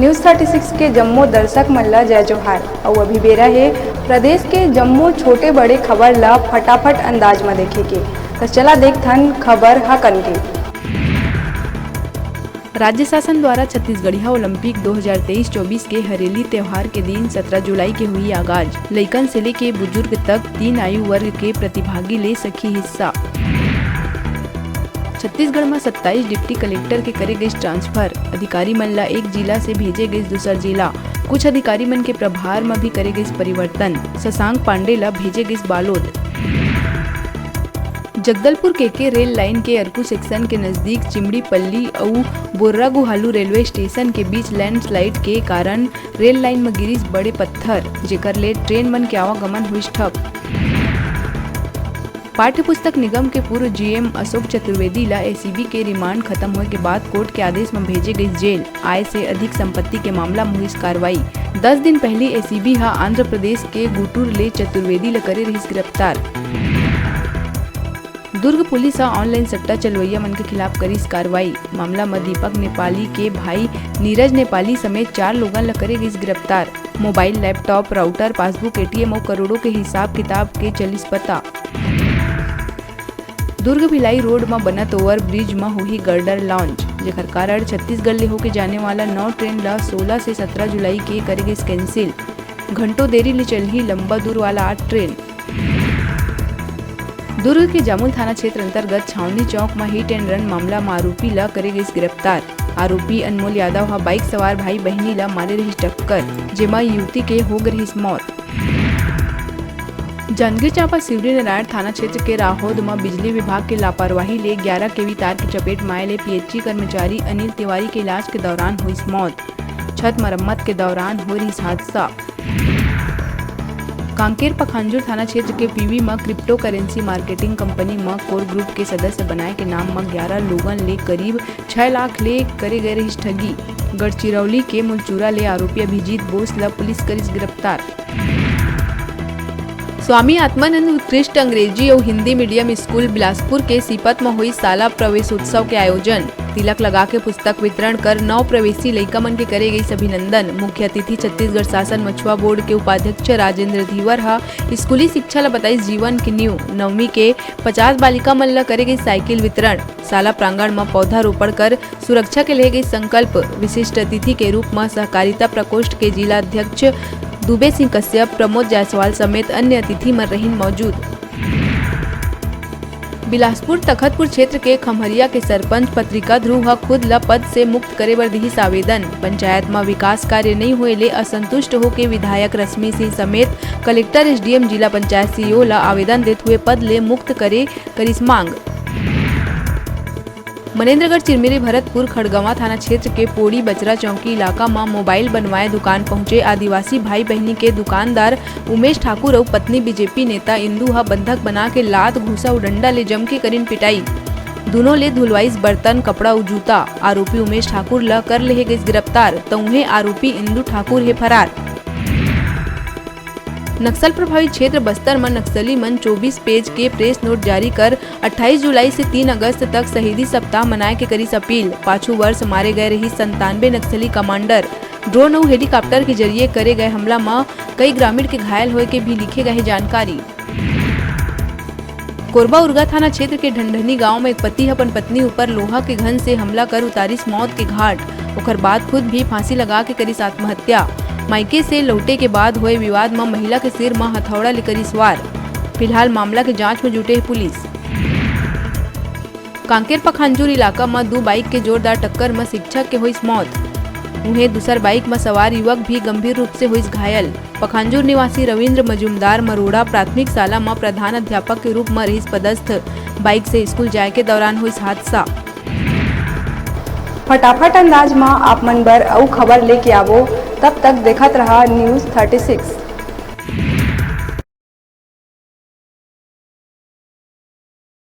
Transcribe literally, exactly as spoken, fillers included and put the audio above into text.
News thirty six के जम्मो दर्शक मन ला जय जोहार। अउ अभी बेरा हे प्रदेश के जम्मो छोटे बड़े खबर ला फटाफट अंदाज म देखे के। त चला देखथन खबर ह कन के। राज्य शासन द्वारा छत्तीसगढ़िया ओलंपिक दो हज़ार तेईस चौबीस के हरेली त्योहार के दिन सत्रह जुलाई के हुई आगाज। लइकन से लेके बुजुर्ग तक तीन आयु वर्ग के प्रतिभागी ले सकही हिस्सा। छत्तीसगढ़ म सत्ताईस डिप्टी कलेक्टर के करे गइस ट्रांसफर। अधिकारी मन ला एक जिला से भेजे गइस दूसर जिला। कुछ अधिकारी मन के प्रभार म भी करे गइस परिवर्तन। शशांक पांडे ला भेजे गइस Balod. Jagdalpur KK rail line के अरकू सेक्शन के नजदीक चिमड़ीपल्ली अउ बोर्रागुहालू रेलवे स्टेशन के बीच लैंडस्लाइड के कारण रेल लाइन म गिरिस बड़े पत्थर, जेकर ले ट्रेन मन के आवागमन होइस ठप। पाठ्य पुस्तक निगम के पूर्व जीएम अशोक चतुर्वेदी ला एसीबी के रिमांड खत्म होए के बाद कोर्ट के आदेश म भेजे गइस जेल। आय से अधिक संपत्ति के मामला म होइस कार्रवाई। दस दिन पहिली एसीबी ह आंध्र प्रदेश के गुटूर ले चतुर्वेदी ल करे रहिस गिरफ्तार। दुर्ग पुलिस ह ऑनलाइन सट्टा चलवइया मन के खिलाफ करिस कार्रवाई। मामला म दीपक नेपाली के भाई नीरज नेपाली समेत चार लोगन ल करे गइस गिरफ्तार। Mobile, laptop, router, passbook, ATM अउ करोड़ों के हिसाब किताब के चलिस पता। दुर्ग भिलाई रोड म बनत ओवर ब्रिज म होही गर्डर लॉन्च, जेकर कारण छत्तीसगढ़ ले होके जाने वाला नौ ट्रेन ल सोलह से सत्रह जुलाई के करे गइस कैंसिल। घंटों देरी ले चलही लंबा दूर वाला आठ ट्रेन। दुर्ग के जामुल थाना क्षेत्र अंतर्गत छावनी चौक म हिट एंड रन मामला म आरोपी ल करे गइस गिरफ्तार। आरोपी अनमोल यादव ह बाइक सवार भाई बहिनी ल मारे रहिस टक्कर, जेमा युवती के हो गे रहिस मौत। जांजगीर चांपा शिवरीनारायण थाना क्षेत्र के राहोद म बिजली विभाग के लापरवाही ले ग्यारह केवी तार के चपेट म आए ले पीएचसी कर्मचारी अनिल तिवारी के इलाज के दौरान होइस मौत। छत मरम्मत के दौरान होए रिहिस हादसा। कांकेर पखांजूर थाना क्षेत्र के पीवी म क्रिप्टो करेंसी मार्केटिंग कंपनी म कोर ग्रुप के सदस्य बनाए के नाम म ग्यारह लोगन ले करीब छह लाख ले करे गए रहिस ठगी। गढ़चिरौली के मुलचूरा ले आरोपी अभिजीत बोस ल पुलिस करिस गिरफ्तार। स्वामी आत्मानंद उत्कृष्ट अंग्रेजी अउ हिंदी मीडियम स्कूल बिलासपुर के सीपत म होइस शाला प्रवेशोत्सव के आयोजन। तिलक लगा के पुस्तक वितरण कर नव प्रवेशी लइका मन के करे गइस अभिनंदन। मुख्य अतिथि छत्तीसगढ़ शासन मछुआ बोर्ड के उपाध्यक्ष राजेंद्र धीवर ह स्कूली शिक्षा ल बताइस जीवन के नींव। नवमी के पचास बालिका मन ल करे गइस साइकिल वितरण। शाला प्रांगण म पौधारोपण कर सुरक्षा के लेहे गइस संकल्प। विशिष्ट अतिथि के रूप म सहकारिता प्रकोष्ठ के जिला अध्यक्ष दुबे सिंह कश्यप, प्रमोद जायसवाल समेत अन्य अतिथि मन रहिन मौजूद। बिलासपुर तखतपुर क्षेत्र के खम्हरिया के सरपंच पत्रिका ध्रुव ह खुद ल पद से मुक्त करे बर दिहिस आवेदन। पंचायत म विकास कार्य नइ होए ले असंतुष्ट होके विधायक रश्मि सिंह समेत कलेक्टर, एसडीएम, जिला पंचायत सीईओ ल आवेदन देत हुए पद ले मुक्त करे करिस मांग। मनेन्द्रगढ़ चिरमिरी भरतपुर खड़गवां थाना क्षेत्र के पोड़ी बचरा चौकी इलाका म मोबाइल बनवाए दुकान पहुंचे आदिवासी भाई बहिनी के दुकानदार उमेश ठाकुर अउ पत्नी बीजेपी नेता इंदू ह बंधक बना के लात, घूसा अउ डंडा ले जमके करिन पिटाई। दूनों ले धुलवाइस बर्तन, कपड़ा अउ जूता। आरोपी उमेश ठाकुर ल कर लेहे गइस गिरफ्तार, त उहें आरोपी इंदू ठाकुर हे फरार। नक्सल प्रभावित क्षेत्र बस्तर म नक्सली मन चौबीस पेज के प्रेस नोट जारी कर अट्ठाईस जुलाई से तीन अगस्त तक शहीदी सप्ताह मनाए के करिस अपील। पाछू वर्ष मारे गए रहिस संतानवे नक्सली कमांडर। ड्रोन अउ हेलीकॉप्टर के जरिए करे गए हमला म कई ग्रामीण के घायल होए के भी लिखे गए हे जानकारी। कोरबा उरगा थाना क्षेत्र के ढंढनी गांव म एक पति ह अपन पत्नी ऊपर लोहा के घन से हमला कर उतारिस मौत के घाट। ओकर बाद खुद भी फांसी लगा के करिस आत्महत्या। मायके से लौटे के बाद होए विवाद म महिला के सिर म हथौड़ा ले करिस वार। फिलहाल मामला के जांच म जुटे हे पुलिस। कांकेर पखांजूर इलाका म दू बाइक के जोरदार टक्कर म शिक्षक के होइस मौत। उहें, दूसर बाइक म सवार युवक भी गंभीर रूप से होइस घायल। पखांजूर निवासी रविंद्र मजूमदार मरोड़ा प्राथमिक शाला म प्रधान अध्यापक के रूप म रहिस पदस्थ। बाइक से स्कूल जाए के दौरान होइस हादसा। फटाफट अंदाज म आप मन बर अउ खबर लेके आवो, तब तक देखत रहा News thirty six।